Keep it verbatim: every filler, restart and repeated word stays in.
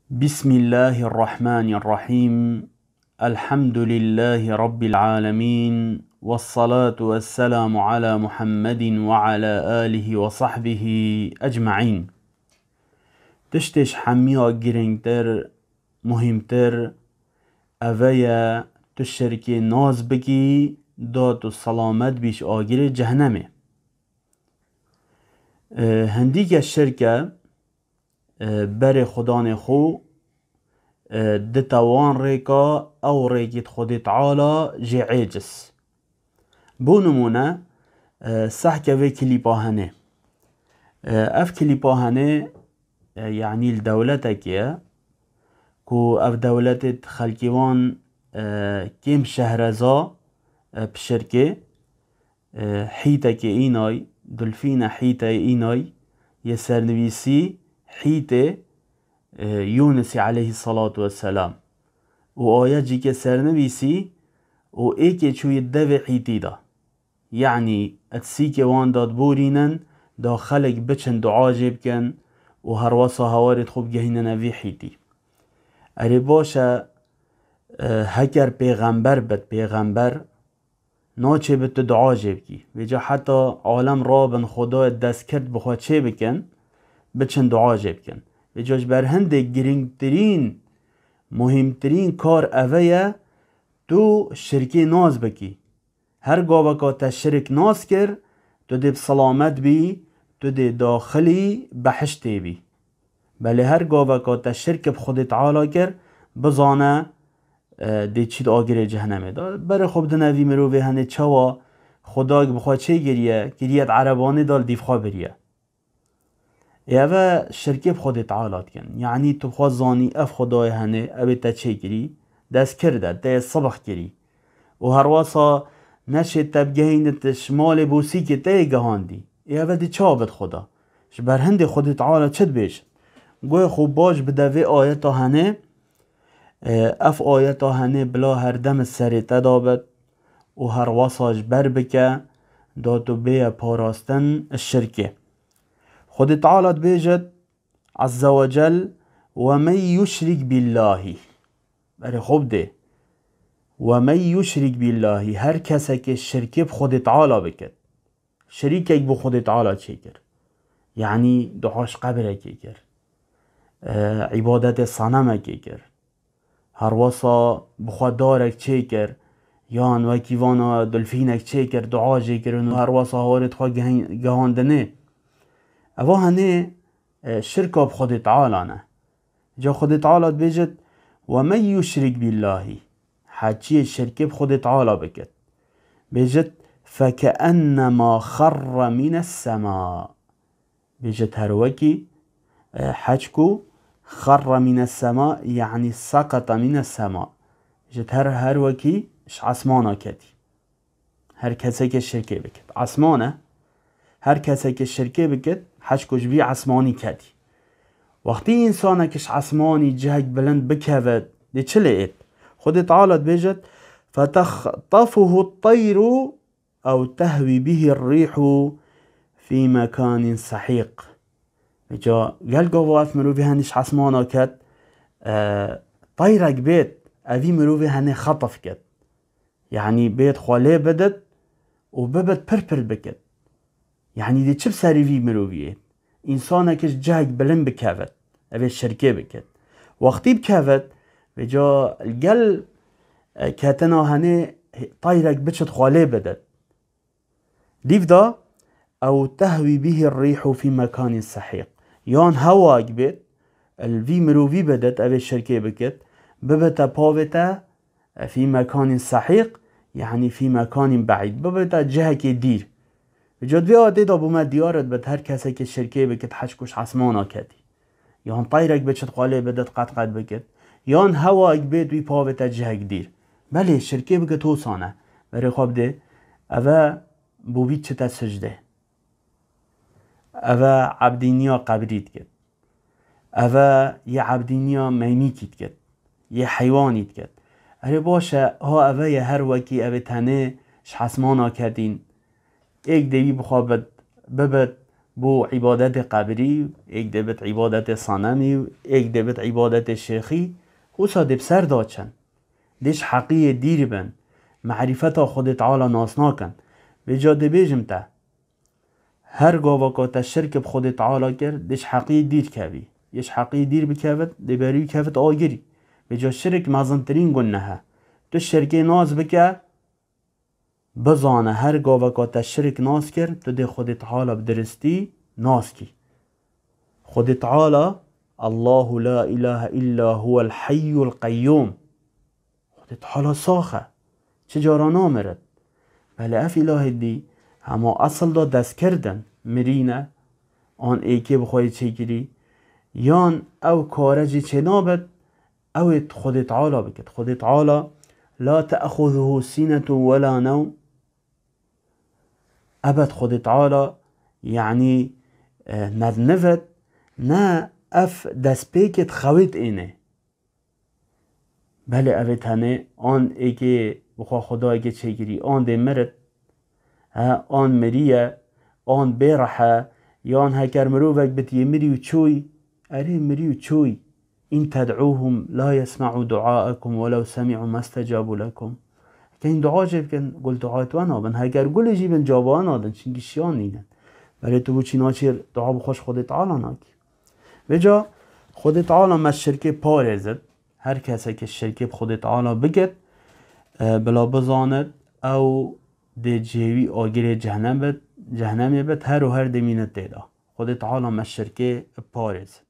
بسم الله الرحمن الرحيم. الحمد لله رب العالمين. والصلاة والسلام على محمد وعلى آله وصحبه أجمعين. Tiştê ji hemiya girîngtir, muhîmtir, eve ye tu şirkê nas bikî, da tu selamet bî ji agirê cehennemê. E, hindîke şirk e, e, berê Xudanê xwe, e, dite wan rêka, ew rêkî di Xwedê Teala jê êciz. Bo nimûne, e, sehke vê kilîpa hene. E, ev kilîpa hene, e, yanî li dewletekê ye, ku ev dewletê xelkê wan, e, kêm şehreza, e, bi şirkê, e, hîtekê înay, dulfîne hîteyê înay, yê sernivîsî hîtê, e, Yûnisî aleyhisselatu vesselam. Û aye cîkê sernivîsî û êkê çûyî devê hîtî de. Yanî, et sîkê wan de diborînin, da xelk biçin dua jê bikin û herwesa hewarê xwe bigehînine vî hîtî. Erê baş e, e, heker pêxember bit, pêxember, naçê bi tu dua jê bikî. Vêca heta alem rabin, Xwedayê destkirt bi xwe çê bikin, biçin dua jê bikin. Vêca ji ber hindê girîngtirîn, muhîmtirîn kar eve ye, tu şirkê nas bikî. Her gaveka te şirik nas kir, tu dê bi selamet bî, tu dê daxilî behiştê bî. Belê her gaveka te şirk bi Xwedê Teala kir, bizane, e, dê çî di agirê cehennemê de. Berê xwe bidine vî mirovê hene çawa Xwedayek bi xwe çê kiriye, kiriye di erebanê de li dîv xwe biriye. Ê eve şirkê bi Xwedê Teala dikin. Yanî tu bi xwe zanî ev Xwedayê hene, ew ê te çê kirî, dest kir de, te yê sibix kirî. Û herwesa neşê te bigehînit ji malê bo sîkê te yê gehandî. Ê eve dê çawa bit Xweda? Ji ber hindê Xwedê Teala çi dibêjin? Guhê xwe baş bide vê ayeta hene, e, ev ayeta hene bila her dem serê te dabit û herwesa ji ber bike, da tu bêye parastin şirkê. Xwedê Teala dibêjit, Azze ve Cel, "Ve men yuşrik billahi." Berê xwe bidê. "Ve men yuşrik billahi." Her kesekê şirkê bi Xwedê Teala bikit. Şirîkek bo Xwedê Teala çêkir. Yanî dua ji qebirekê kir. E, îbadetê senemekê kir. Herwesa bi xwe darek çêkir, yan wekî vana dulfînek çêkir, dua jê kirin û herwesa hawarê xwe gehîn-, gehandinê. Eva hene, e, şirka bi Xwedê Teala ne. Ca Xwedê Teala dibêjit, "Ve men yuşrik billahi." Heçiyê şirkê bi Xwedê Teala bikit. Bêjit, "Fekeenema xerre mines sema." Bêjit her wekî, e, heç ku xerre mîne sema, yanî seqete mîne sema. Bêjit her, her wekî ji esmana ketî. Her kesekê şirkê bikit. Esman e. Her kesekê şirkê bikit, heç ku ji vî esmanî ketî. Wextî însanek ji esmanî cihek bilind bikevit, dê çi lê êt? Xwedê Teala dibêjit, "Fetextefuhu teyru" "ew tehwî bihî rîhu fî mekanîn sehîq." Vêca gel gava ev mirovî henî ji esmana ket, e, teyrek bêt, evî mirovî henê xetif ket. Yanî bêt xwe lê bidit û bibit pir pir bikit. Yanî dê çi bi serî vî mirovî yê? Însanekî ji cihek bilind bikevit, ev ê şirkê bikit. Wextî bikevit, vêca li gel, e, ketina henê teyrek biçit xwe lê bidit. Dîv da, "Ew tehwî bihî rîhu fî mekanîn sehîq." Yan hewayek bêt, li vî mirovî bidit, ev ê şirkê bikit, bibite pavê te, e, fî mekanîn sehîq, yanî fî mekanîn beîd, bibite cihekê dîr. Vêca di vê ayetê de bo me diyar dibit, her kesekê şirkê bikit, heç ku ji esmana ketî. Yan teyrek biçit xwe lê bidit, qet qet bikit. Yan hewayek bêt wî pavê te cihek dîr. Belê, şirkê bikit hosan e. Berê xwe bidê, eve bo vî çite sicdê. Eve ebdîniya qebrî dikit. Eve yê ebdîniya meymîkî dikit. Yê heywanî dikit. Erê baş e, ha eve ye her wekî evê tenê ji hesmana ketîn. Êk dê wî bi xwe bit, bibit, Bo îbadetê qebirî, êk dê bit îbadetê senemî, êk dê bit îbadetê şêxî, wisa dê bi ser da çin. Dê ji heqiyê dîr bin, merîfeta Xwedê Teala nas nakin. Vêca dê bêjim te, her gava ka te şirk bi Xwedê Teala kir, dê ji heqiyê dîr kevî. Yê ji heqiyê dîr bikevit, dê berî wî kevit agirî. Vêca şirk mezintirîn guneh e. Tu şirkê nas bike, bizane her gava ka te şirk nas kir, tu dê Xwedê Teala bi diristî nas kî. Xwedê Teala, Allahu la ilahe illa huwel hayyul qeyyum. Xwedê Teala sax e. Çi cara namirit. Belê ev îlahê dî hema esil da destkirdin, mirîne, an êkê bi xwe yê çêkirî, yan ew kare jî çênabit, ew ê Xwedê Teala bikit. Xwedê Teala, la te'xuzuhu sinetun we la newm. Ebed Xwedê Teala, yanî, e, nednivit, ne ev destpêkê di xewê de êne. Belê ev ê tenê an êkê bi xwe Xwedayekê çêkirî, an dê mirit, he, an miriye, an bêrih e, yan heker mirovek bit yê mirî û çûy, erê mirî û çûy. In ted'uhum la yesma'u du'aakum welew semi'u mestecabu lekum. Heke hîn dua jê bikin, gul duayê te we nabin. Heker gulê jî bin caba we nadin, çinkî şiyan nînin. Belê tu boçî naçî dua bi xwe ji Xwedê Teala nakî. Vêca Xwedê Teala me şirkê parêzit. Her keseke şirkê bi Xwedê Teala bikit, e, bila bizanit, ew dê cihê wî agirê cehnem bit, cehnemê bit, her û her dê mînit tê de. Xwedê Teala me şirkê parêzit.